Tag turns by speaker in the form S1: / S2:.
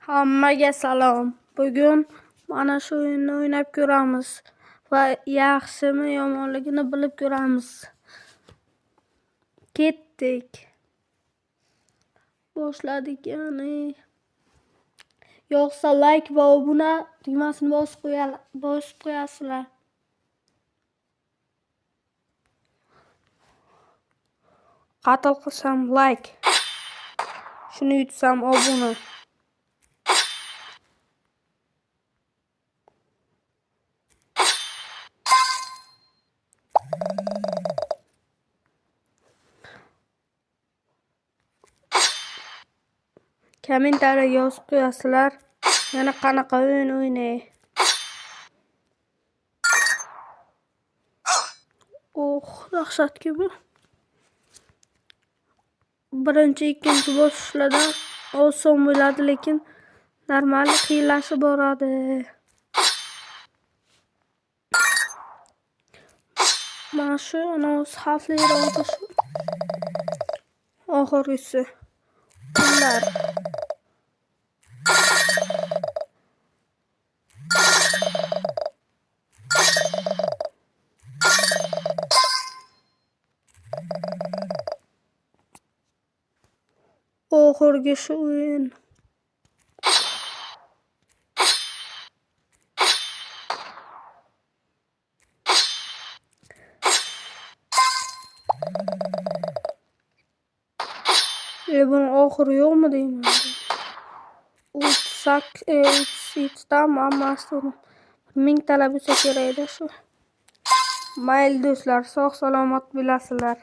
S1: Hammaga salom. Bugun mana shu o'yinni o'ynab ko'ramiz va yaxshimi yomonligini bilib ko'ramiz. Ketdik. Boshladik ya'ni. Yo'qsa like va obuna tugmasini bosib qo'yasizlar. Qatl qilsam like. Shuni yutsam obuna. Kommentariya yozib qo'yasizlar. Yana qanaqa o'yin o'ynay. Oh, dahshatki bu. Birinchi, ikkinchi bosqichlardan oson bo'ladi, lekin normal qiyinlashib boradi. Mana shu anons xavfliroq shu. Oxirgisi. Pullar. Oxirgi shu o'yin. Buni oxiri yo'qmi deyman. 38 tam hammasi 1000 talab bo'lsa kerakda shu. Mayli do'stlar, sog' salomat bo'lasizlar.